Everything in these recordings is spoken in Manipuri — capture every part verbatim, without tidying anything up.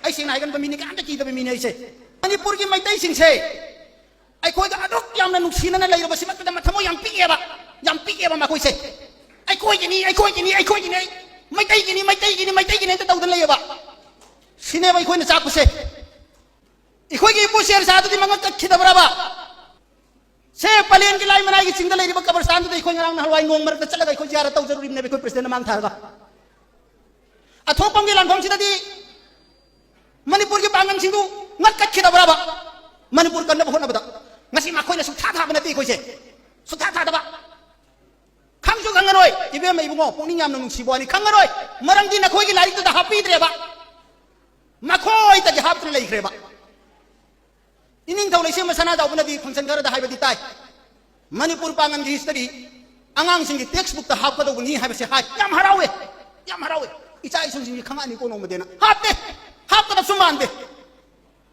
ꯑꯩ ꯁꯦꯡꯅ ꯍꯥꯏꯒꯟꯕ ꯃꯤꯅꯤ, ꯀꯅꯥꯝꯇ ꯀꯤꯗꯕ ꯃꯤꯅꯤ ꯑꯩꯁꯦ꯫ ꯃꯅꯤꯄꯨꯔꯒꯤ ꯃꯩꯇꯩꯁꯤꯡꯁꯦ ꯑꯩꯈꯣꯏꯒ ꯑꯗꯨꯛ ꯌꯥꯝꯅ ꯅꯨꯡꯁꯤꯅꯅ ꯂꯩꯔꯕꯁꯤꯃꯛꯇꯗ ꯃꯊꯃꯣꯏ ꯌꯥꯝ ꯄꯤꯛꯑꯦꯕ, ꯌꯥꯝ ꯄꯤꯛꯑꯦꯕ ꯃꯈꯣꯏꯁꯦ꯫ ꯑꯩꯈꯣꯏꯒꯤꯅꯤ, ꯑꯩꯈꯣꯏꯒꯤꯅꯤ, ꯑꯩꯈꯣꯏꯒꯤꯅꯤ, ꯃꯩꯇꯩꯒꯤꯅꯤ, ꯃꯩꯇꯩꯒꯤꯅꯤ, ꯃꯩꯇꯩꯒꯤꯅꯤ ꯍꯦꯛꯇ ꯇꯧꯗꯅ ꯂꯩꯌꯦꯕ꯫ ꯁꯤꯅꯦꯕ ꯑꯩꯈꯣꯏꯅ ꯆꯥꯛꯄꯁꯦ꯫ ꯑꯩꯈꯣꯏꯒꯤ ꯏꯄꯨ ꯁꯦꯔ ꯁꯥꯗꯨꯗꯤ ꯃꯉꯛ ꯀꯛꯈꯤꯗꯕ꯭ꯔꯕ? ꯁꯦ ꯄꯂꯦꯟꯒꯤ ꯂꯥꯏ ꯃꯅꯥꯏꯒꯤ ꯆꯤꯡꯗ ꯂꯩꯔꯤꯕ ꯀꯕꯔꯁꯇꯥꯟꯗꯨꯗ ꯑꯩꯈꯣꯏ ꯉꯔꯥꯡ ꯅꯍꯥꯟꯋꯥꯏ ꯅꯣꯡ ꯃꯔꯛꯇ ꯆꯠꯂꯒ ꯑꯩꯈꯣꯏ ꯖꯤꯌꯥꯔꯠ ꯇꯧꯖꯔꯨꯔꯤꯕꯅꯦꯕ ꯑꯩꯈꯣꯏ ꯄ꯭ꯔꯁꯤꯗꯦꯟꯅ ꯃꯥꯡ ꯊꯥꯔꯒ꯫ ꯑꯊꯣꯛꯄꯝꯒꯤ ꯂꯥꯟꯐꯝꯁꯤꯗꯗꯤ ꯃꯅꯤꯄꯨꯔꯒꯤ ꯄꯥꯡꯒꯜꯁꯤꯡꯗꯨ ꯉꯛꯀꯠꯈꯤꯗꯕ꯭ꯔꯕ? ꯃꯅꯤꯄꯨꯔ ꯀꯟꯅꯕ ꯍꯣꯠꯅꯕꯗ ꯉꯁꯤ ꯃꯈꯣꯏꯅ ꯁꯨꯛꯊꯥ ꯊꯥꯕ ꯅꯠꯇꯦ ꯑꯩꯈꯣꯏꯁꯦ꯫ ꯁꯨꯛꯊꯥ ꯊꯥꯗꯕ꯫ ꯈꯪꯁꯨ ꯈꯪꯉꯔꯣꯏ꯫ ꯏꯕꯦꯝꯃ ꯏꯕꯨꯡꯉꯣ, ꯄꯨꯛꯅꯤꯡ ꯌꯥꯝꯅ ꯅꯨꯡꯁꯤꯕ ꯋꯥꯅꯤ, ꯈꯪꯉꯔꯣꯏ꯫ ꯃꯔꯝꯗꯤ ꯅꯈꯣꯏꯒꯤ ꯂꯥꯏꯔꯤꯛꯇꯨꯗ ꯍꯥꯞꯄꯤꯗ꯭ꯔꯦꯕ꯫ ꯃꯈꯣꯏꯗꯒꯤ ꯍꯥꯞꯇꯨꯅ ꯂꯩꯈ꯭ꯔꯦꯕ꯫ ꯏꯅꯤꯡꯊꯧ ꯂꯩꯁꯦꯝꯕ ꯁꯅꯥꯖꯥꯎꯕꯅꯗꯤ ꯐꯪꯁꯟ ꯈꯔꯗ ꯍꯥꯏꯕꯗꯤ ꯇꯥꯏ, ꯃꯅꯤꯄꯨꯔ ꯄꯥꯡꯒꯟꯒꯤ ꯍꯤꯁꯇꯔꯤ ꯑꯉꯥꯡꯁꯤꯡꯒꯤ ꯇꯦꯛꯁ ꯕꯨꯛꯇ ꯍꯥꯞꯀꯗꯧꯕꯅꯤ ꯍꯥꯏꯕꯁꯦ ꯍꯥꯏ꯫ ꯌꯥꯝ ꯍꯔꯥꯎꯋꯦ, ꯌꯥꯝ ꯍꯔꯥꯎꯋꯦ꯫ ꯏꯆꯥ ꯏꯁꯨꯁꯤꯡꯁꯤ ꯈꯪꯉꯛꯑꯅꯤꯀꯣ ꯅꯣꯡꯃꯗꯤꯅ꯫ ꯍꯥꯞꯇꯦ, ꯍꯥꯞꯀꯗꯕꯁꯨ ꯃꯥꯟꯗꯦ꯫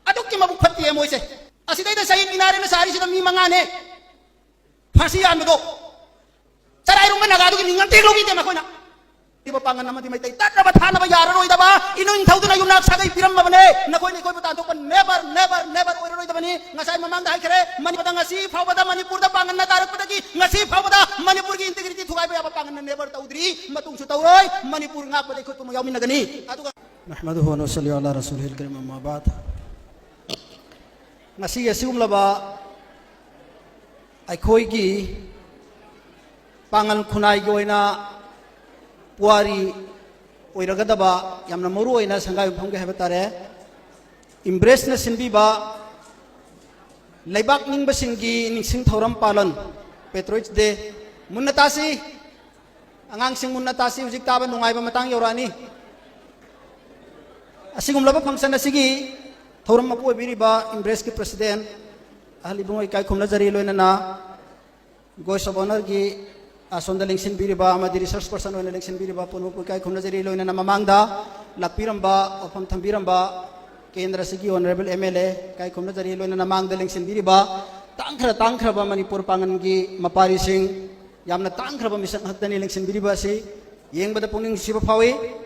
ꯑꯗꯨꯛꯀꯤ ꯃꯕꯨꯛ ꯐꯠꯇꯦ ꯃꯣꯏꯁꯦ꯫ ꯑꯁꯤꯗꯩꯗ ꯁꯍꯤꯗ ꯃꯤꯅꯥꯔꯦꯅ ꯁꯥꯔꯤꯁꯤꯗ ꯃꯤ ꯃꯉꯥꯅꯦ ꯐꯥꯁꯤ ꯌꯥꯟꯕꯗꯣ꯫ ꯆꯔꯥꯏꯔꯣꯝꯕ ꯅꯥꯒꯥꯗꯨꯒꯤ ꯃꯤꯡ ꯑꯝꯇ ꯍꯦꯛ ꯂꯧꯕꯤꯗꯦ ꯃꯈꯣꯏꯅ꯫ ꯄꯥꯡꯒꯟ ꯑꯃꯗꯤ ꯃꯩꯇꯩ ꯇꯠꯅꯕ ꯊꯥꯅꯕ ꯌꯥꯔꯔꯣꯏꯗꯕ ꯏꯅꯣꯏ ꯏꯊꯧꯗꯨꯅ ꯌꯨꯝꯅꯥꯛ ꯁꯥꯒꯩ ꯄꯤꯔꯝꯃꯕꯅꯦ꯫ ꯅꯈꯣꯏꯅ ꯑꯩꯈꯣꯏꯕꯨ ꯇꯥꯟꯊꯣꯛꯄ never, never, never ꯑꯣꯏꯔꯔꯣꯏꯗꯕꯅꯤ꯫ ꯉꯁꯥꯏ ꯃꯃꯥꯡꯗ ꯍꯥꯏꯈ꯭ꯔꯦ, ꯃꯅꯤꯄꯨꯔꯗ ꯉꯁꯤ ꯐꯥꯎꯕꯗ, ꯃꯅꯤꯄꯨꯔꯗ ꯄꯥꯡꯒꯟꯅ ꯀꯥꯔꯛꯄꯗꯒꯤ ꯉꯁꯤ ꯐꯥꯎꯕꯗ ꯃꯅꯤꯄꯨꯔꯒꯤ integrity ꯊꯨꯒꯥꯏꯕ ꯌꯥꯕ ꯄꯥꯡꯒꯟꯅ never ꯇꯧꯗ꯭ꯔꯤ, ꯃꯇꯨꯡꯁꯨ ꯇꯧꯔꯣꯏ꯫ ꯃꯅꯤꯄꯨꯔ ꯉꯥꯛꯄꯗ ꯑꯩꯈꯣꯏ ꯄꯨꯝꯅꯃꯛ ꯌꯥꯎꯃꯤꯟꯅꯒꯅꯤ꯫ ꯑꯗꯨꯒ نحمده ونصلي على رسوله الكريم، أما بعد. ꯉꯁꯤ ꯑꯁꯤꯒꯨꯝꯂꯕ ꯑꯩꯈꯣꯏꯒꯤ ꯄꯥꯉꯜ ꯈꯨꯟꯅꯥꯏꯒꯤ ꯑꯣꯏꯅ ꯄꯨꯋꯥꯔꯤ ꯑꯣꯏꯔꯒꯗꯕ ꯌꯥꯝꯅ ꯃꯔꯨ ꯑꯣꯏꯅ ꯁꯪꯒꯥꯏ ꯌꯨꯝꯐꯝꯒꯤ ꯍꯥꯏꯕ ꯇꯥꯔꯦ, ꯏꯝꯕ꯭ꯔꯦꯁꯅ ꯁꯤꯟꯕꯤꯕ ꯂꯩꯕꯥꯛ ꯅꯤꯡꯕꯁꯤꯡꯒꯤ ꯅꯤꯡꯁꯤꯡ ꯊꯧꯔꯝ ꯄꯥꯂꯟ, Patriots Day, ꯃꯨꯟꯅ ꯇꯥꯁꯤ꯫ ꯑꯉꯥꯡꯁꯤꯡ ꯃꯨꯟꯅ ꯇꯥꯁꯤ, ꯍꯧꯖꯤꯛ ꯇꯥꯕ ꯅꯨꯡꯉꯥꯏꯕ ꯃꯇꯥꯡ ꯌꯧꯔꯛꯑꯅꯤ꯫ ꯑꯁꯤꯒꯨꯝꯂꯕ function ꯑꯁꯤꯒꯤ ꯊꯧꯔꯝ ꯃꯄꯨ ꯑꯣꯏꯕꯤꯔꯤꯕ ꯏꯝꯕ꯭ꯔꯦꯁꯀꯤ president ꯑꯍꯜ ꯏꯕꯨꯡꯉꯣ ꯏꯀꯥꯏ ꯈꯨꯝꯅꯖꯔꯤ, ꯂꯣꯏꯅꯅ guest of honourꯒꯤ ꯑꯁꯣꯝꯗ ꯂꯦꯡꯁꯤꯟꯕꯤꯔꯤꯕ ꯑꯃꯗꯤ resource person ꯑꯣꯏꯅ ꯂꯦꯡꯁꯤꯟꯕꯤꯔꯤꯕ ꯄꯨꯝꯅꯃꯛꯄꯨ ꯏꯀꯥꯏ ꯈꯨꯝꯅꯖꯔꯤ, ꯂꯣꯏꯅꯅ ꯃꯃꯥꯡꯗ ꯂꯥꯛꯄꯤꯔꯝꯕ ꯋꯥꯐꯝ ꯊꯝꯕꯤꯔꯝꯕ ꯀꯦꯟꯗ꯭ꯔ ꯑꯁꯤꯒꯤ honourable MLA ꯏꯀꯥꯏ ꯈꯨꯝꯅꯖꯔꯤ, ꯂꯣꯏꯅꯅ ꯃꯥꯡꯗ ꯂꯦꯡꯁꯤꯟꯕꯤꯔꯤꯕ ꯇꯥꯡꯈ꯭ꯔ ꯇꯥꯡꯈ꯭ꯔꯕ ꯃꯅꯤꯄꯨꯔ ꯄꯥꯡꯒꯟꯒꯤ ꯃꯄꯥꯔꯤꯁꯤꯡ, ꯌꯥꯝꯅ ꯇꯥꯡꯈ꯭ꯔꯕ ꯃꯤꯁꯛ ꯉꯥꯛꯇꯅꯤ ꯂꯦꯡꯁꯤꯟꯕꯤꯔꯤꯕ ꯑꯁꯤ꯫ ꯌꯦꯡꯕꯗ ꯄꯨꯛꯅꯤꯡ ꯅꯨꯡꯁꯤꯕ ꯐꯥꯎꯏ꯫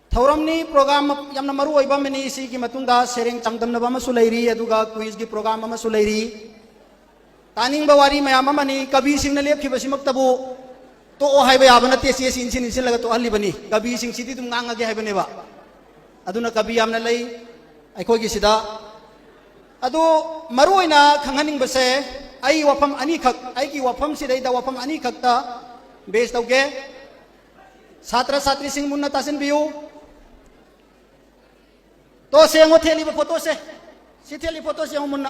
ꯊꯧꯔꯝꯅꯤ, program ꯌꯥꯝꯅ ꯃꯔꯨ ꯑꯣꯏꯕ ꯑꯃꯅꯤ꯫ ꯁꯤꯒꯤ ꯃꯇꯨꯡꯗ ꯁꯩꯔꯦꯡ ꯆꯥꯡꯗꯝꯅꯕ ꯑꯃꯁꯨ ꯂꯩꯔꯤ, ꯑꯗꯨꯒ quizꯒꯤ program ꯑꯃꯁꯨ ꯂꯩꯔꯤ꯫ ꯇꯥꯅꯤꯡꯕ ꯋꯥꯔꯤ ꯃꯌꯥꯝ ꯑꯃꯅꯤ꯫ ꯀꯕꯤꯁꯤꯡꯅ ꯂꯦꯞꯈꯤꯕꯁꯤꯃꯛꯇꯕꯨ ꯇꯣꯛꯑꯣ ꯍꯥꯏꯕ ꯌꯥꯕ ꯅꯠꯇꯦ꯫ ꯆꯦꯁꯤ ꯏꯟꯁꯤꯟ ꯏꯟꯁꯤꯜꯂꯒ ꯇꯣꯛꯍꯜꯂꯤꯕꯅꯤ꯫ ꯀꯕꯤꯁꯤꯡꯁꯤꯗꯤ ꯑꯗꯨꯝ ꯉꯥꯡꯉꯒꯦ ꯍꯥꯏꯕꯅꯦꯕ꯫ ꯑꯗꯨꯅ ꯀꯕꯤ ꯌꯥꯝꯅ ꯂꯩ ꯑꯩꯈꯣꯏꯒꯤꯁꯤꯗ꯫ ꯑꯗꯨ ꯃꯔꯨ ꯑꯣꯏꯅ ꯈꯪꯍꯟꯅꯤꯡꯕꯁꯦ, ꯑꯩ ꯋꯥꯐꯝ ꯑꯅꯤꯈꯛ, ꯑꯩꯒꯤ ꯋꯥꯐꯝꯁꯤꯗꯩꯗ ꯋꯥꯐꯝ ꯑꯅꯤꯈꯛꯇ base ꯇꯧꯒꯦ꯫ ꯁꯥꯇ꯭ꯔ ꯁꯥꯇ꯭ꯔꯤꯁꯤꯡ ꯃꯨꯟꯅ ꯇꯥꯁꯤꯟꯕꯤꯌꯨ꯫ ꯇꯣ, ꯁꯦ ꯌꯦꯡꯉꯣ, ꯊꯦꯠꯂꯤꯕ photoꯁꯦ꯫ ꯁꯤ ꯊꯦꯠꯂꯤ photoꯁꯦ ꯌꯦꯡꯉꯣ ꯃꯨꯟꯅ꯫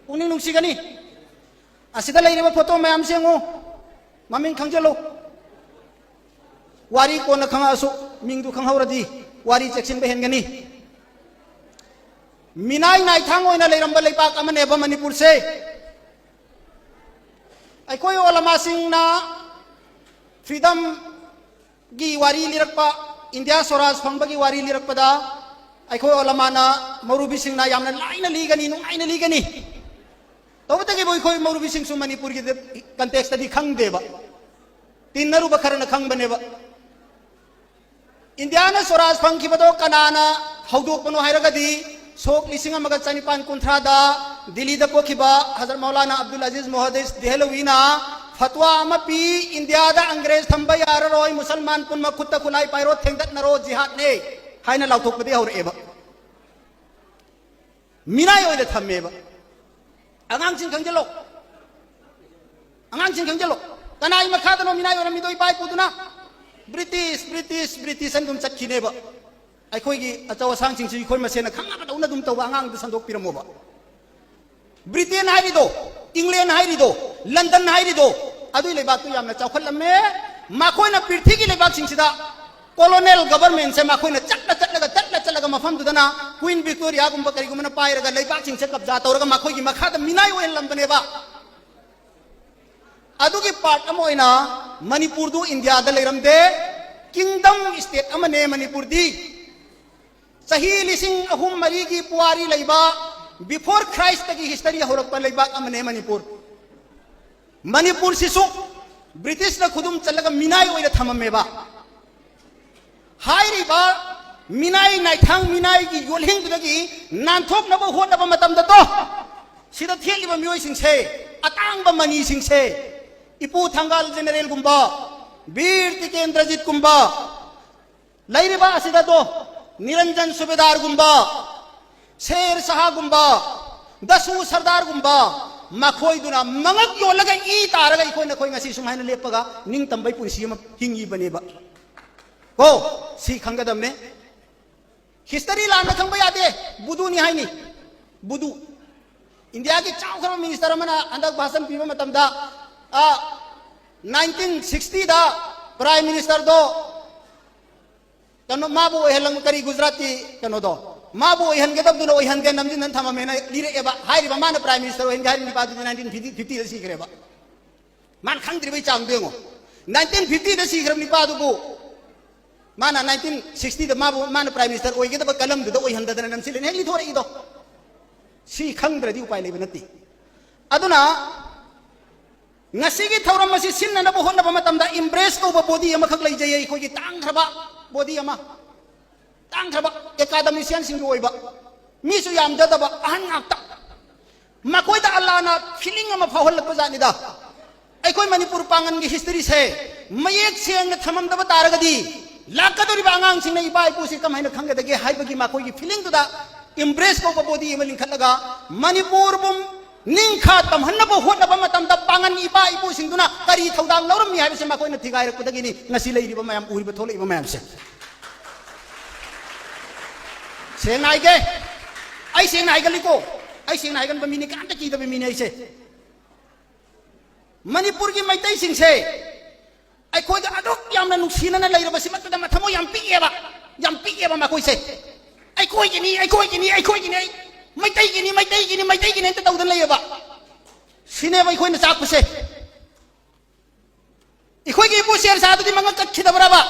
ꯄꯨꯛꯅꯤꯡ ꯅꯨꯡꯁꯤꯒꯅꯤ꯫ ꯑꯁꯤꯗ ꯂꯩꯔꯤꯕ photo ꯃꯌꯥꯝꯁꯦ ꯌꯦꯡꯉꯣ꯫ ꯃꯃꯤꯡ ꯈꯪꯖꯜꯂꯨ꯫ ꯋꯥꯔꯤ ꯀꯣꯟꯅ ꯈꯪꯉꯛꯑꯁꯨ, ꯃꯤꯡꯗꯨ ꯈꯪꯍꯧꯔꯗꯤ ꯋꯥꯔꯤ ꯆꯦꯛꯁꯤꯟꯕ ꯍꯦꯟꯒꯅꯤ꯫ ꯃꯤꯅꯥꯏ ꯅꯥꯏꯊꯥꯡ ꯑꯣꯏꯅ ꯂꯩꯔꯝꯕ ꯂꯩꯕꯥꯛ ꯑꯃꯅꯦꯕ ꯃꯅꯤꯄꯨꯔꯁꯦ꯫ ꯑꯩꯈꯣꯏ ꯑꯣꯂꯃꯥꯁꯤꯡꯅ freedomꯒꯤ ꯋꯥꯔꯤ ꯂꯤꯔꯛꯄ, ꯏꯟꯗꯤꯌꯥ ꯁ꯭ꯋꯔꯥꯖ ꯐꯪꯕꯒꯤ ꯋꯥꯔꯤ ꯂꯤꯔꯛꯄꯗ, ꯑꯩꯈꯣꯏ ꯑꯣꯂꯃꯥꯅ, ꯃꯧꯔꯨꯕꯤꯁꯤꯡꯅ ꯌꯥꯝꯅ ꯂꯥꯏꯅ ꯂꯤꯒꯅꯤ, ꯅꯨꯡꯉꯥꯏꯅ ꯂꯤꯒꯅꯤ꯫ ꯇꯧꯕꯇꯒꯤꯕꯨ ꯑꯩꯈꯣꯏ ꯃꯧꯔꯨꯕꯤꯁꯤꯡꯁꯨ ꯃꯅꯤꯄꯨꯔꯒꯤ contextꯇꯗꯤ ꯈꯪꯗꯦꯕ, ꯇꯤꯟꯅꯔꯨꯕ ꯈꯔꯅ ꯈꯪꯕꯅꯦꯕ꯫ ꯏꯟꯗꯤꯌꯥꯅ ꯁ꯭ꯋꯔꯥꯖ ꯐꯪꯈꯤꯕꯗꯣ ꯀꯅꯥꯅ ꯍꯧꯗꯣꯛꯄꯅꯣ ꯍꯥꯏꯔꯒꯗꯤ, ꯁꯣꯛ ꯂꯤꯁꯤꯡ ꯑꯃꯒ ꯆꯅꯤꯄꯥꯟ ꯀꯨꯟꯊ꯭ꯔꯥꯗ ꯗꯤꯜꯂꯤꯗ ꯄꯣꯛꯈꯤꯕ ꯍꯖꯔꯠ ꯃꯧꯂꯥꯅꯥ ꯑꯕꯗꯨꯜ ꯑꯖꯤꯖ ꯃꯣꯍꯗꯤꯁ ꯗꯦꯍꯂꯋꯤꯅ ꯐꯠꯋꯥ ꯑꯃ ꯄꯤ, "ꯏꯟꯗꯤꯌꯥꯗ ꯑꯪꯒ꯭ꯔꯦꯖ ꯊꯝꯕ ꯌꯥꯔꯔꯣꯏ, ꯃꯨꯁꯜꯃꯥꯟ ꯄꯨꯝꯅꯃꯛ ꯈꯨꯠꯇ ꯈꯨꯠꯂꯥꯏ ꯄꯥꯏꯔꯣ, ꯊꯦꯡꯗꯠꯅꯔꯣ, ꯖꯤꯍꯥꯗꯅꯦ" ꯍꯥꯏꯅ ꯂꯥꯎꯊꯣꯛꯄꯗꯒꯤ ꯍꯧꯔꯛꯑꯦꯕ꯫ ꯃꯤꯅꯥꯏ ꯑꯣꯏꯅ ꯊꯝꯃꯦꯕ꯫ ꯑꯉꯥꯡꯁꯤꯡ ꯈꯪꯖꯤꯜꯂꯣ꯫ ꯑꯉꯥꯡꯁꯤꯡ ꯈꯪꯖꯤꯜꯂꯣ꯫ ꯀꯅꯥꯒꯤ ꯃꯈꯥꯗꯅꯣ ꯃꯤꯅꯥꯏ ꯑꯣꯏꯔꯝꯃꯤꯗꯣ, ꯏꯄꯥ ꯏꯄꯨꯗꯨꯅ? ꯕ꯭ꯔꯤꯇꯤꯁ, ꯕ꯭ꯔꯤꯇꯤꯁ, ꯕ꯭ꯔꯤꯇꯤꯁ ꯍꯥꯏꯅ ꯑꯗꯨꯝ ꯆꯠꯈꯤꯅꯦꯕ꯫ ꯑꯩꯈꯣꯏꯒꯤ ꯑꯆꯧ ꯑꯁꯥꯡꯁꯤꯡꯁꯤ ꯑꯩꯈꯣꯏ ꯃꯁꯦꯟꯅ ꯈꯪꯅꯕꯗꯧꯅ ꯑꯗꯨꯝ ꯇꯧꯕ, ꯑꯉꯥꯡꯗ ꯁꯟꯗꯣꯛꯄꯤꯔꯝꯃꯣꯕ꯫ ꯕ꯭ꯔꯤꯇꯦꯟ ꯍꯥꯏꯔꯤꯗꯣ, ꯏꯪꯂꯦꯟ ꯍꯥꯏꯔꯤꯗꯣ, ꯂꯟꯗꯟ ꯍꯥꯏꯔꯤꯗꯣ, ꯑꯗꯨꯏ ꯂꯩꯕꯥꯛꯇꯨ ꯌꯥꯝꯅ ꯆꯥꯎꯈꯠꯂꯝꯃꯦ꯫ ꯃꯈꯣꯏꯅ ꯄ꯭ꯔꯤꯊꯤꯒꯤ ꯂꯩꯕꯥꯛꯁꯤꯡꯁꯤꯗ colonial governmentꯁꯦ ꯃꯈꯣꯏꯅ ꯆꯠꯂ ꯆꯠꯂꯒ, ꯆꯠꯂ ꯆꯠꯂꯒ ꯃꯐꯝꯗꯨꯗꯅ Queen Victoriaꯒꯨꯝꯕ ꯀꯔꯤꯒꯨꯝꯕꯅ ꯄꯥꯏꯔꯒ ꯂꯩꯕꯥꯛꯁꯤꯡꯁꯦ ꯀꯕꯖꯥ ꯇꯧꯔꯒ ꯃꯈꯣꯏꯒꯤ ꯃꯈꯥꯗ ꯃꯤꯅꯥꯏ ꯑꯣꯏꯍꯜꯂꯝꯕꯅꯦꯕ꯫ ꯑꯗꯨꯒꯤ part ꯑꯃ ꯑꯣꯏꯅ ꯃꯅꯤꯄꯨꯔꯗꯨ ꯏꯟꯗꯤꯌꯥꯗ ꯂꯩꯔꯝꯗꯦ꯫ Kingdom state ꯑꯃꯅꯦ ꯃꯅꯤꯄꯨꯔꯗꯤ꯫ ꯆꯍꯤ ꯂꯤꯁꯤꯡ ꯑꯍꯨꯝ ꯃꯔꯤꯒꯤ ꯄꯨꯋꯥꯔꯤ ꯂꯩꯕ, before Christꯇꯒꯤ history ꯍꯧꯔꯛꯄ ꯂꯩꯕꯥꯛ ꯑꯃꯅꯦ ꯃꯅꯤꯄꯨꯔ꯫ ꯃꯅꯤꯄꯨꯔꯁꯤꯁꯨ ꯕ꯭ꯔꯤꯇꯤꯁꯅ ꯈꯨꯗꯨꯝ ꯆꯜꯂꯒ ꯃꯤꯅꯥꯏ ꯑꯣꯏꯅ ꯊꯝꯃꯝꯃꯦꯕ꯫ ꯍꯥꯏꯔꯤꯕ ꯃꯤꯅꯥꯏ ꯅꯥꯏꯊꯥꯡ ꯃꯤꯅꯥꯏꯒꯤ ꯌꯣꯠꯂꯤꯡꯗꯨꯗꯒꯤ ꯅꯥꯟꯊꯣꯛꯅꯕ ꯍꯣꯠꯅꯕ ꯃꯇꯝꯗ ꯇꯣ, ꯁꯤꯗ ꯊꯦꯠꯂꯤꯕ ꯃꯤꯑꯣꯏꯁꯤꯡꯁꯦ, ꯑꯇꯥꯡꯕ ꯃꯅꯤꯁꯤꯡꯁꯦ, ꯏꯄꯨ ꯊꯪꯒꯥꯜ ꯖꯦꯅꯦꯔꯦꯜꯒꯨꯝꯕ, ꯕꯤꯔ ꯇꯤꯀꯦꯟꯗ꯭ꯔꯖꯤꯠꯀꯨꯝꯕ, ꯂꯩꯔꯤꯕ ꯑꯁꯤꯗ ꯇꯣ, ꯅꯤꯔꯟꯖꯟ ꯁꯨꯕꯦꯗꯥꯔꯒꯨꯝꯕ, ꯁꯦꯔ ꯁꯍꯥꯒꯨꯝꯕ, ꯗꯁꯨ ꯁꯔꯗꯥꯔꯒꯨꯝꯕ, ꯃꯈꯣꯏꯗꯨꯅ ꯃꯉꯛ ꯌꯣꯜꯂꯒ ꯏ ꯇꯥꯔꯒ ꯑꯩꯈꯣꯏ ꯅꯈꯣꯏ ꯉꯁꯤ ꯁꯨꯃꯥꯏꯅ ꯂꯦꯞꯄꯒ ꯅꯤꯡꯇꯝꯕꯒꯤ ꯄꯨꯟꯁꯤ ꯑꯃ ꯍꯤꯡꯉꯤꯕꯅꯦꯕ꯫ ꯀꯣ, ꯁꯤ ꯈꯪꯒꯗꯕꯅꯦ꯫ ꯍꯤꯁꯇꯔꯤ ꯂꯥꯟꯅ ꯈꯪꯕ ꯌꯥꯗꯦ꯫ ꯕꯨꯗꯨꯅꯤ ꯍꯥꯏꯅꯤ꯫ ꯕꯨꯗꯨ꯫ ꯏꯟꯗꯤꯌꯥꯒꯤ ꯆꯥꯎꯈ꯭ꯔꯕ ꯃꯤꯅꯤꯁꯇꯔ ꯑꯃꯅ ꯍꯟꯗꯛ ꯚꯥꯁꯟ ꯄꯤꯕ ꯃꯇꯝꯗ, ꯑ, ꯅꯥꯏꯟꯇꯤꯟ ꯁꯤꯛꯁꯇꯤꯗ ꯄ꯭ꯔꯥꯏꯝ ꯃꯤꯅꯤꯁꯇꯔꯗꯣ ꯀꯩꯅꯣ, ꯃꯥꯕꯨ ꯑꯣꯏꯍꯜꯂꯝ-, ꯀꯔꯤ, ꯒꯨꯖꯔꯥꯠꯀꯤ ꯀꯩꯅꯣꯗꯣ, ꯃꯥꯕꯨ ꯑꯣꯏꯍꯟꯒꯗꯕꯗꯨꯅ ꯑꯣꯏꯍꯟꯗꯦ, ꯅꯝꯁꯤꯟꯗꯅ ꯊꯝꯃꯝꯃꯦꯅ ꯂꯤꯔꯛꯑꯦꯕ꯫ ꯍꯥꯏꯔꯤꯕ ꯃꯥꯅ ꯄ꯭ꯔꯥꯏꯝ ꯃꯤꯅꯤꯁꯇꯔ ꯑꯣꯏꯍꯟꯒꯦ ꯍꯥꯏꯔꯤꯕ ꯅꯨꯄꯥꯗꯨꯗꯤ ꯅꯥꯏꯟꯇꯤꯟ ꯐꯤꯐꯇꯤꯗ ꯁꯤꯈ꯭ꯔꯦꯕ꯫ ꯃꯥꯅ ꯈꯪꯗ꯭ꯔꯤꯕꯩ ꯆꯥꯡꯗꯣ ꯌꯦꯡꯉꯣ꯫ ꯅꯥꯏꯟꯇꯤꯟ ꯐꯤꯐꯇꯤꯗ ꯁꯤꯈ꯭ꯔꯕ ꯅꯨꯄꯥꯗꯨꯕꯨ, ꯃꯥꯅ ꯅꯥꯏꯟꯇꯤꯟ ꯁꯤꯛꯁꯇꯤꯗ ꯃꯥꯕꯨ, ꯃꯥꯅ ꯄ꯭ꯔꯥꯏꯝ ꯃꯤꯅꯤꯁꯇꯔ ꯑꯣꯏꯒꯗꯕ ꯀꯂꯝꯗꯨꯗ ꯑꯣꯏꯍꯟꯗꯗꯅ ꯅꯝꯁꯤꯜꯂꯦꯅ ꯍꯦꯛ ꯂꯤꯊꯣꯔꯛꯏꯗꯣ꯫ ꯁꯤ ꯈꯪꯗ꯭ꯔꯗꯤ ꯎꯄꯥꯏ ꯂꯩꯕ ꯅꯠꯇꯦ꯫ ꯑꯗꯨꯅ ꯉꯁꯤꯒꯤ ꯊꯧꯔꯝ ꯑꯁꯤ ꯁꯤꯟꯅꯅꯕ ꯍꯣꯠꯅꯕ ꯃꯇꯝꯗ ꯏꯝꯕ꯭ꯔꯦꯁ ꯀꯧꯕ ꯕꯣꯗꯤ ꯑꯃꯈꯛ ꯂꯩꯖꯩ, ꯑꯩꯈꯣꯏꯒꯤ ꯇꯥꯡꯈ꯭ꯔꯕ ꯕꯣꯗꯤ ꯑꯃ, ꯇꯥꯡꯈ꯭ꯔꯕ ꯑꯦꯀꯥꯗꯃꯤꯁꯤꯌꯥꯟꯁꯤꯡꯒꯤ ꯑꯣꯏꯕ, ꯃꯤꯁꯨ ꯌꯥꯝꯖꯗꯕ, ꯑꯍꯟ ꯉꯥꯛꯇ꯫ ꯃꯈꯣꯏꯗ ꯑꯜꯂꯥꯅ ꯐꯤꯂꯤꯡ ꯑꯃ ꯐꯥꯎꯍꯜꯂꯛꯄ ꯖꯥꯠꯅꯤꯗ꯫ ꯑꯩꯈꯣꯏ ꯃꯅꯤꯄꯨꯔ ꯄꯥꯡꯒꯟꯒꯤ ꯍꯤꯁꯇꯔꯤꯁꯦ ꯃꯌꯦꯛ ꯁꯦꯡꯅ ꯊꯝꯃꯝꯗꯕ ꯇꯥꯔꯒꯗꯤ, ꯂꯥꯛꯀꯗꯧꯔꯤꯕ ꯑꯉꯥꯡꯁꯤꯡꯅ ꯏꯄꯥ ꯏꯄꯨꯁꯤ ꯀꯃꯥꯏꯅ ꯈꯪꯒꯗꯒꯦ ꯍꯥꯏꯕꯒꯤ ꯃꯈꯣꯏꯒꯤ ꯐꯤꯂꯤꯡꯗꯨꯗ ꯏꯝꯕ꯭ꯔꯦꯁ ꯀꯧꯕ ꯕꯣꯗꯤ ꯑꯃ ꯂꯤꯡꯈꯠꯂꯒ, ꯃꯅꯤꯄꯨꯔꯕꯨ ꯅꯤꯡꯈꯥ ꯇꯝꯍꯟꯅꯕ ꯍꯣꯠꯅꯕ ꯃꯇꯝꯗ ꯄꯥꯡꯒꯟ ꯏꯄꯥ ꯏꯄꯨꯁꯤꯡꯗꯨꯅ ꯀꯔꯤ ꯊꯧꯗꯥꯡ ꯂꯧꯔꯝꯃꯤ ꯍꯥꯏꯕꯁꯤ ꯃꯈꯣꯏꯅ ꯊꯤꯒꯥꯏꯔꯛꯄꯗꯒꯤꯅꯤ ꯉꯁꯤ ꯂꯩꯔꯤꯕ ꯃꯌꯥꯝ, ꯎꯔꯤꯕ ꯊꯣꯛꯂꯛꯏꯕ ꯃꯌꯥꯝꯁꯦ꯫ ꯁꯦꯡꯅ ꯍꯥꯏꯒꯦ, ꯑꯩ ꯁꯦꯡꯅ ꯍꯥꯏꯒꯜꯂꯤꯀꯣ, ꯑꯩ ꯁꯦꯡꯅ ꯍꯥꯏꯒꯟꯕ ꯃꯤꯅꯤ, ꯀꯅꯥꯝꯇ ꯀꯤꯗꯕ ꯃꯤꯅꯤ ꯑꯩꯁꯦ꯫ ꯃꯅꯤꯄꯨꯔꯒꯤ ꯃꯩꯇꯩꯁꯤꯡꯁꯦ ꯑꯩꯈꯣꯏꯗ ꯑꯗꯨꯛ ꯌꯥꯝꯅ ꯅꯨꯡꯁꯤꯅꯅ ꯂꯩꯔꯕꯁꯤ ꯃꯇꯝꯗ ꯃꯊꯃꯣꯏ ꯌꯥꯝ ꯄꯤꯛꯑꯦꯕ, ꯌꯥꯝ ꯄꯤꯛꯑꯦꯕ ꯃꯈꯣꯏꯁꯦ꯫ "ꯑꯩꯈꯣꯏꯒꯤꯅꯤ, ꯑꯩꯈꯣꯏꯒꯤꯅꯤ, ꯑꯩꯈꯣꯏꯒꯤꯅꯤ, ꯑꯩ ꯃꯩꯇꯩꯒꯤꯅꯤ, ꯃꯩꯇꯩꯒꯤꯅꯤ, ꯃꯩꯇꯩꯒꯤꯅꯤ" ꯍꯦꯛꯇ ꯇꯧꯗꯅ ꯂꯩꯌꯦꯕ꯫ ꯁꯤꯅꯦꯕ ꯑꯩꯈꯣꯏꯅ ꯆꯥꯛꯄꯁꯦ꯫ ꯑꯩꯈꯣꯏꯒꯤ ꯏꯄꯨ ꯁꯦꯔ ꯁꯥꯗꯨꯗꯤ ꯃꯉꯛ ꯀꯛꯈꯤꯗꯕ꯭ꯔꯕ?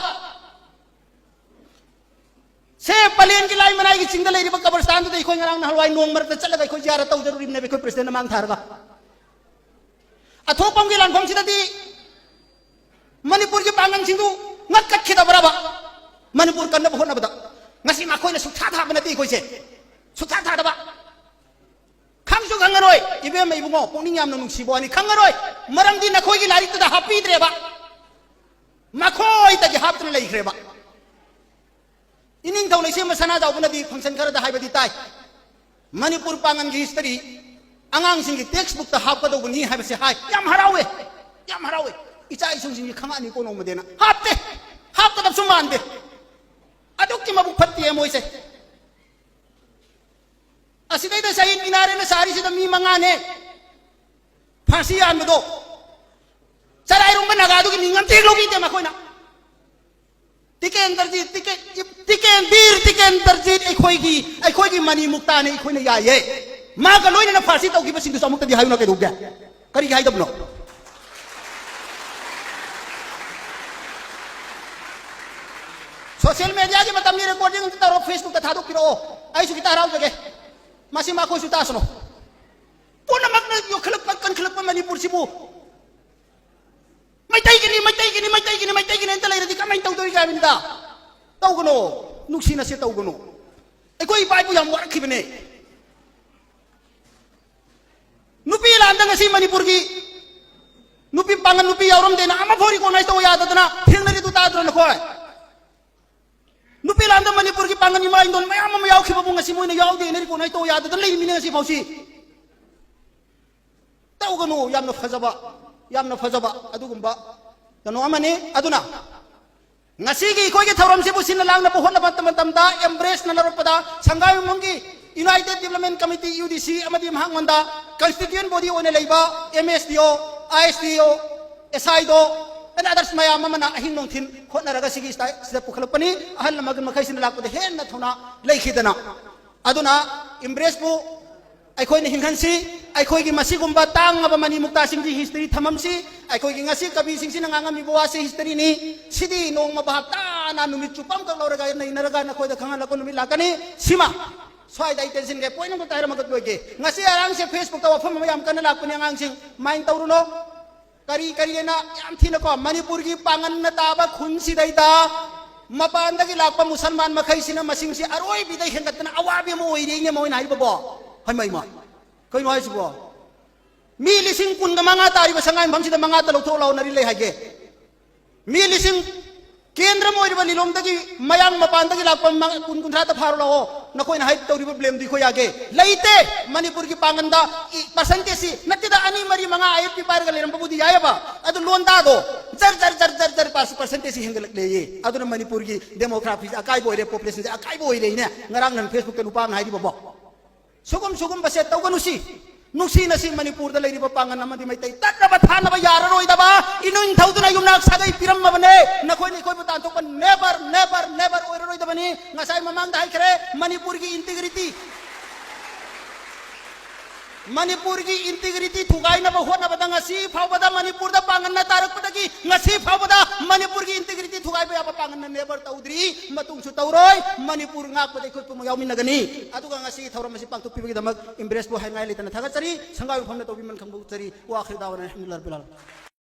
ꯁꯦ ꯄꯂꯦꯟꯒꯤ ꯂꯥꯏ ꯃꯅꯥꯏꯒꯤ ꯆꯤꯡꯗ ꯂꯩꯔꯤꯕ ꯀꯕꯔꯁꯇꯥꯟꯗꯨꯗ ꯑꯩꯈꯣꯏ ꯉꯔꯥꯡ ꯅꯍꯥꯟꯋꯥꯏ ꯅꯣꯡ ꯃꯔꯛꯇ ꯆꯠꯂꯒ ꯑꯩꯈꯣꯏ ꯖꯤꯌꯥꯔꯠ ꯇꯧꯖꯔꯨꯔꯤꯕꯅꯦꯕ, ꯑꯩꯈꯣꯏ ꯄ꯭ꯔꯁꯤꯗꯦꯟꯅ ꯃꯥꯡ ꯊꯥꯔꯒ꯫ ꯑꯊꯣꯛꯄꯝꯒꯤ ꯂꯥꯟꯐꯝꯁꯤꯗꯗꯤ ꯃꯅꯤꯄꯨꯔꯒꯤ ꯄꯥꯡꯒꯜꯁꯤꯡꯗꯨ ꯉꯛ ꯀꯠꯈꯤꯗꯕ꯭ꯔꯕ? ꯃꯅꯤꯄꯨꯔ ꯀꯟꯅꯕ ꯍꯣꯠꯅꯕꯗ꯫ ꯉꯁꯤ ꯃꯈꯣꯏꯅ ꯁꯨꯛꯊꯥ ꯊꯥꯕ ꯅꯠꯇꯦ ꯑꯩꯈꯣꯏꯁꯦ꯫ ꯁꯨꯛꯊꯥ ꯊꯥꯗꯕ꯫ ꯈꯪꯁꯨ ꯈꯪꯉꯔꯣꯏ꯫ ꯏꯕꯦꯝꯃ ꯏꯕꯨꯡꯉꯣ, ꯄꯨꯛꯅꯤꯡ ꯌꯥꯝꯅ ꯅꯨꯡꯁꯤꯕ ꯋꯥꯅꯤ, ꯈꯪꯉꯔꯣꯏ꯫ ꯃꯔꯝꯗꯤ ꯅꯈꯣꯏꯒꯤ ꯂꯥꯏꯔꯤꯛꯇꯨꯗ ꯍꯥꯞꯄꯤꯗ꯭ꯔꯦꯕ꯫ ꯃꯈꯣꯏꯗꯒꯤ ꯍꯥꯞꯇꯨꯅ ꯂꯩꯈ꯭ꯔꯦꯕ꯫ ꯏꯅꯤꯡꯊꯧ ꯂꯩꯁꯦꯝꯕ ꯁꯅꯥꯖꯥꯎꯕꯅꯗꯤ function ꯈꯔꯗ ꯍꯥꯏꯕꯗꯤ ꯇꯥꯏ, ꯃꯅꯤꯄꯨꯔ ꯄꯥꯡꯒꯟꯒꯤ history ꯑꯉꯥꯡꯁꯤꯡꯒꯤ text bookꯇ ꯍꯥꯞꯀꯗꯧꯕꯅꯤ ꯍꯥꯏꯕꯁꯦ ꯍꯥꯏ꯫ ꯌꯥꯝ ꯍꯔꯥꯎꯋꯦ, ꯌꯥꯝ ꯍꯔꯥꯎꯋꯦ꯫ ꯏꯆꯥ ꯏꯁꯨꯁꯤꯡꯁꯤ ꯈꯪꯉꯛꯑꯅꯤꯀꯣ ꯅꯣꯡꯃꯗꯤꯅ꯫ ꯍꯥꯞꯇꯦ, ꯍꯥꯞꯀꯗꯕꯁꯨ ꯃꯥꯟꯗꯦ꯫ ꯑꯗꯨꯛꯀꯤ ꯃꯕꯨꯛ ꯐꯠꯇꯦ ꯃꯣꯏꯁꯦ꯫ ꯑꯁꯤꯗꯩꯗ ꯁꯍꯤꯗ ꯃꯤꯅꯥꯔꯦꯅ ꯁꯥꯔꯤꯁꯤꯗ ꯃꯤ ꯃꯉꯥꯅꯦ ꯐꯥꯁꯤ ꯌꯥꯟꯕꯗꯣ꯫ ꯆꯔꯥꯏꯔꯣꯝꯕ ꯅꯥꯒꯥꯗꯨꯒꯤ ꯃꯤꯡ ꯑꯝꯇ ꯍꯦꯛ ꯂꯧꯕꯤꯗꯦ ꯃꯈꯣꯏꯅ꯫ ꯇꯤꯀꯦꯟꯗ꯭ꯔꯖꯤꯠ, ꯇꯤꯀꯦꯟ, ꯇꯤꯀꯦꯟ, ꯕꯤꯔ ꯇꯤꯀꯦꯟꯗ꯭ꯔꯖꯤꯠ ꯑꯩꯈꯣꯏꯒꯤ, ꯑꯩꯈꯣꯏꯒꯤ ꯃꯅꯤ ꯃꯨꯛꯇꯥꯅꯦ, ꯑꯩꯈꯣꯏꯅ ꯌꯥꯏꯌꯦ꯫ ꯃꯥꯒ ꯂꯣꯏꯅꯅ ꯐꯥꯁꯤ ꯇꯧꯈꯤꯕꯁꯤꯡꯗꯨꯁꯨ ꯑꯃꯨꯛꯇꯗꯤ ꯍꯥꯏꯌꯨꯅ ꯀꯩꯗꯧꯒꯦ? ꯀꯔꯤꯒꯤ ꯍꯥꯏꯗꯕꯅꯣ? Social mediaꯒꯤ ꯃꯇꯝꯅꯤ, recording ꯑꯝꯇ ꯇꯧꯔꯣ, Facebookꯇ ꯊꯥꯗꯣꯛꯄꯤꯔꯛꯑꯣ, ꯑꯩꯁꯨ ꯈꯤꯇ ꯍꯔꯥꯎꯖꯒꯦ꯫ ꯃꯁꯤ ꯃꯈꯣꯏꯁꯨ ꯇꯥꯁꯅꯨ꯫ ꯄꯨꯝꯅꯃꯛꯅ ꯌꯣꯛꯈꯠꯂꯛꯄ, ꯀꯟꯈꯠꯂꯛꯄ ꯃꯅꯤꯄꯨꯔꯁꯤꯕꯨ ꯃꯩꯇꯩꯒꯤꯅꯤ, ꯃꯩꯇꯩꯒꯤꯅꯤ, ꯃꯩꯇꯩꯒꯤꯅꯤ, ꯃꯩꯇꯩꯒꯤꯅꯤ ꯑꯝꯇ ꯂꯩꯔꯗꯤ ꯀꯃꯥꯏꯅ ꯇꯧꯗꯣꯔꯤꯒꯦ ꯍꯥꯏꯕꯅꯤꯗ? ꯇꯧꯒꯅꯣ, ꯅꯨꯡꯁꯤꯅꯁꯦ, ꯇꯧꯒꯅꯣ꯫ ꯑꯩꯈꯣꯏ ꯏꯄꯥ ꯏꯄꯨ ꯌꯥꯝ ꯋꯥꯔꯛꯈꯤꯕꯅꯦ꯫ ꯅꯨꯄꯤ ꯂꯥꯟꯗ ꯉꯁꯤ ꯃꯅꯤꯄꯨꯔꯒꯤ ꯅꯨꯄꯤ ꯄꯥꯡꯒꯜ ꯅꯨꯄꯤ ꯌꯥꯎꯔꯝꯗꯦꯅ ꯑꯃꯐꯥꯎ recognize ꯇꯧꯕ ꯌꯥꯗꯗꯅ ꯊꯦꯡꯅꯔꯤꯗꯨ ꯇꯥꯗ꯭ꯔꯣ ꯅꯈꯣꯏ? ꯅꯨꯄꯤ ꯂꯥꯟꯗ ꯃꯅꯤꯄꯨꯔꯒꯤ ꯄꯥꯡꯒꯜ ꯏꯃꯥ ꯏꯟꯗꯣꯟ ꯃꯌꯥꯝ ꯑꯃ ꯌꯥꯎꯈꯤꯕꯕꯨ ꯉꯁꯤ ꯃꯣꯏꯅ ꯌꯥꯎꯗꯦꯅ recognize ꯇꯧꯕ ꯌꯥꯗꯗꯅ ꯂꯩꯔꯤꯃꯤꯅꯦ ꯉꯁꯤ ꯐꯥꯎꯁꯤ꯫ ꯇꯧꯒꯅꯨ, ꯌꯥꯝꯅ ꯐꯖꯕ, ꯌꯥꯝꯅ ꯐꯖꯕ ꯑꯗꯨꯒꯨꯝꯕ ꯀꯩꯅꯣ ꯑꯃꯅꯤ꯫ ꯑꯗꯨꯅ ꯉꯁꯤꯒꯤ ꯑꯩꯈꯣꯏꯒꯤ ꯊꯧꯔꯝꯁꯤꯕꯨ ꯁꯤꯟꯅ ꯂꯥꯡꯅꯕ ꯍꯣꯠꯅꯕ ꯃꯇꯝꯗ, embraceꯅ ꯂꯧꯔꯛꯄꯗ, ꯁꯪꯒꯥꯏꯌꯨꯝꯕꯝꯒꯤ United Development Committee, UDC, ꯑꯃꯗꯤ ꯃꯍꯥꯛꯉꯣꯟꯗ constituent body ꯑꯣꯏꯅ ꯂꯩꯕ MSDO, ISDO, SIDO, and others ꯃꯌꯥꯝ ꯑꯃꯅ ꯑꯍꯤꯡ ꯅꯨꯡꯊꯤꯜ ꯍꯣꯠꯅꯔꯒ ꯁꯤꯒꯤ ꯁꯤꯗ ꯄꯨꯈꯠꯂꯛꯄꯅꯤ꯫ ꯑꯍꯜ ꯂꯃꯟ ꯃꯈꯩꯁꯤꯅ ꯂꯥꯛꯄꯗ ꯍꯦꯟꯅ ꯊꯧꯅꯥ ꯂꯩꯈꯤꯗꯅ꯫ ꯑꯗꯨꯅ embraceꯄꯨ ꯑꯩꯈꯣꯏꯅ ꯍꯤꯡꯍꯟꯁꯤ꯫ ꯑꯩꯈꯣꯏꯒꯤ ꯃꯁꯤꯒꯨꯝꯕ ꯇꯥꯡꯂꯕ ꯃꯅꯤ ꯃꯨꯛꯇꯥꯁꯤꯡꯒꯤ history ꯊꯝꯐꯝꯁꯤ꯫ ꯑꯩꯈꯣꯏꯒꯤ ꯉꯁꯤ ꯀꯕꯤꯁꯤꯡꯁꯤꯅ ꯉꯥꯡꯉꯝꯃꯤꯕ ꯋꯥꯁꯤ historyꯅꯤ꯫ ꯁꯤꯗꯤ ꯅꯣꯡꯃ ꯚꯥꯞ ꯇꯥꯅ ꯅꯨꯃꯤꯠ ꯆꯨꯞꯄ ꯑꯃꯈꯛ ꯂꯧꯔꯒ ꯅꯩꯅꯔꯒ ꯅꯈꯣꯏꯗ ꯈꯪꯍꯜꯂꯛꯄ ꯅꯨꯃꯤꯠ ꯂꯥꯛꯀꯅꯤ꯫ ꯁꯤꯃ ꯁ꯭ꯋꯥꯏꯗ ꯑꯩ ꯇꯦꯟꯁꯤꯟꯒꯦ꯫ Point ꯑꯃꯈꯛ ꯍꯥꯏꯔꯝꯃꯒ ꯂꯣꯏꯒꯦ꯫ ꯉꯁꯤ ꯑꯉꯥꯡꯁꯦ Facebookꯇ ꯋꯥꯐꯝ ꯑꯃ ꯌꯥꯝ ꯀꯟꯅ ꯂꯥꯛꯄꯅꯤ ꯑꯉꯥꯡꯁꯤꯡ꯫ Mind ꯇꯧꯔꯨꯅꯨ꯫ ꯀꯔꯤ ꯀꯔꯤ ꯍꯥꯏꯅ ꯌꯥꯝ ꯊꯤꯅꯀꯣ, ꯃꯅꯤꯄꯨꯔꯒꯤ ꯄꯥꯡꯒꯜꯅ ꯇꯥꯕ ꯈꯨꯟꯁꯤꯗꯩꯗ ꯃꯄꯥꯟꯗꯒꯤ ꯂꯥꯛꯄ ꯃꯨꯁꯜꯃꯥꯟ ꯃꯈꯩꯁꯤꯅ ꯃꯁꯤꯡꯁꯤ ꯑꯔꯣꯏꯕꯤꯗ ꯍꯦꯟꯒꯠꯇꯅ ꯑꯋꯥꯕꯤ ꯑꯃ ꯑꯣꯏꯔꯦꯅꯦ ꯃꯣꯏꯅ ꯍꯥꯏꯔꯤꯕꯕꯣ꯫ ꯍꯩꯃ, ꯍꯩꯃ, ꯀꯩꯅꯣ ꯍꯥꯏꯁꯤꯕꯣ? ꯃꯤ ꯂꯤꯁꯤꯡ ꯀꯨꯟꯒ ꯃꯉꯥ ꯇꯥꯔꯤꯕ ꯁꯉꯥꯏ ꯃꯐꯝꯁꯤꯗ ꯃꯉꯥꯇ ꯂꯧꯊꯣꯛ ꯂꯥꯎꯅꯔꯤ ꯂꯩ ꯍꯥꯏꯒꯦ꯫ ꯃꯤ ꯂꯤꯁꯤꯡ, ꯀꯦꯟꯗ꯭ꯔ ꯑꯃ ꯑꯣꯏꯔꯤꯕ ꯂꯤꯂꯣꯡꯗꯒꯤ ꯃꯌꯥꯡ ꯃꯄꯥꯟꯗꯒꯤ ꯂꯥꯛꯄ ꯃ-, ꯀꯨꯟ ꯀꯨꯟꯊ꯭ꯔꯥꯇ ꯐꯥꯔꯣ ꯂꯥꯛꯑꯣ꯫ ꯅꯈꯣꯏꯅ ꯍꯥꯏ ꯇꯧꯔꯤꯕ ꯕ꯭ꯂꯦꯝꯗꯨ ꯑꯩꯈꯣꯏ ꯌꯥꯒꯦ꯫ ꯂꯩꯇꯦ꯫ ꯃꯅꯤꯄꯨꯔꯒꯤ ꯄꯥꯡꯒꯟꯗ ꯏ-, ꯄꯔꯁꯦꯟꯇꯦꯖꯁꯤ ꯅꯠꯇꯦꯗ, ꯑꯅꯤ, ꯃꯔꯤ, ꯃꯉꯥ ꯑꯥꯏ ꯑꯦꯐ ꯄꯤ ꯄꯥꯏꯔꯒ ꯂꯩꯔꯝꯕꯕꯨꯗꯤ ꯌꯥꯏꯑꯕ꯫ ꯑꯗꯨ ꯂꯣꯟꯗꯥꯗꯣ ꯖꯔ, ꯖꯔ, ꯖꯔ, ꯖꯔ, ꯖꯔ ꯄꯥꯔꯁ-, ꯄꯔꯁꯦꯟꯇꯦꯖꯁꯤ ꯍꯦꯟꯒꯠꯂꯛꯂꯦꯌꯦ꯫ ꯑꯗꯨꯅ ꯃꯅꯤꯄꯨꯔꯒꯤ ꯗꯦꯃꯣꯒ꯭ꯔꯥꯐꯤꯁꯦ ꯑꯀꯥꯏꯕ ꯑꯣꯏꯔꯦ, ꯄꯣꯄꯨꯂꯦꯁꯟꯁꯦ ꯑꯀꯥꯏꯕ ꯑꯣꯏꯔꯦꯅꯦ꯫ ꯉꯔꯥꯡ ꯅꯪ ꯐꯦꯁꯕꯨꯛꯇ ꯅꯨꯄꯥ ꯑꯃꯅ ꯍꯥꯏꯔꯤꯕꯕꯣ꯫ ꯁꯨꯒꯨꯝ ꯁꯨꯒꯨꯝꯕꯁꯦ ꯇꯧꯒꯅꯨꯁꯤ꯫ ꯅꯨꯡꯁꯤꯅꯁꯤ ꯃꯅꯤꯄꯨꯔꯗ ꯂꯩꯔꯤꯕ ꯄꯥꯡꯒꯟ ꯑꯃꯗꯤ ꯃꯩꯇꯩ ꯇꯠꯅꯕ ꯊꯥꯅꯕ ꯌꯥꯔꯔꯣꯏꯗꯕ ꯏꯅꯤꯡꯊꯧꯗꯨꯅ ꯌꯨꯝꯅꯥꯛ ꯁꯥꯒꯩ ꯄꯤꯔꯝꯃꯕꯅꯦ꯫ ꯅꯈꯣꯏꯅ ꯑꯩꯈꯣꯏꯕꯨ ꯇꯥꯟꯊꯣꯛꯄ never, never, never ꯑꯣꯏꯔꯔꯣꯏꯗꯕꯅꯤ꯫ ꯉꯁꯥꯏ ꯃꯃꯥꯡꯗ ꯍꯥꯏꯈ꯭ꯔꯦ, ꯃꯅꯤꯄꯨꯔꯒꯤ integrity, ꯃꯅꯤꯄꯨꯔꯒꯤ integrity ꯊꯨꯒꯥꯏꯅꯕ ꯍꯣꯠꯅꯕꯗ ꯉꯁꯤ ꯐꯥꯎꯕꯗ ꯃꯅꯤꯄꯨꯔꯗ ꯄꯥꯡꯒꯟꯅ ꯇꯥꯔꯛꯄꯗꯒꯤ ꯉꯁꯤ ꯐꯥꯎꯕꯗ ꯃꯅꯤꯄꯨꯔꯒꯤ integrity ꯊꯨꯒꯥꯏꯕ ꯌꯥꯕ ꯄꯥꯡꯒꯟꯅ never ꯇꯧꯗ꯭ꯔꯤ, ꯃꯇꯨꯡꯁꯨ ꯇꯧꯔꯣꯏ꯫ ꯃꯅꯤꯄꯨꯔ ꯉꯥꯛꯄꯗ ꯑꯩꯈꯣꯏ ꯄꯨꯝꯅꯃꯛ ꯌꯥꯎꯃꯤꯟꯅꯒꯅꯤ꯫ ꯑꯗꯨꯒ ꯉꯁꯤꯒꯤ ꯊꯧꯔꯝ ꯑꯁꯤ ꯄꯥꯡꯊꯣꯛꯄꯤꯕꯒꯤꯗꯃꯛ ꯏꯝꯕ꯭ꯔꯦꯁꯄꯨ ꯍꯥꯏꯅꯤꯡꯉꯥꯏ ꯂꯩꯇꯅ ꯊꯥꯒꯠꯆꯔꯤ꯫ ꯁꯪꯒꯥꯏ ꯃꯐꯝꯅ ꯇꯧꯕꯤꯃꯟ ꯈꯪꯕ ꯎꯠꯆꯔꯤ꯫ ꯋꯥꯈ꯭ꯔ ꯗꯥꯋꯥꯅ ꯑꯜꯍꯝꯗꯨꯂꯤꯜꯂꯥꯍ ꯔꯕꯤꯜ ꯑꯥꯂꯃꯤꯟ꯫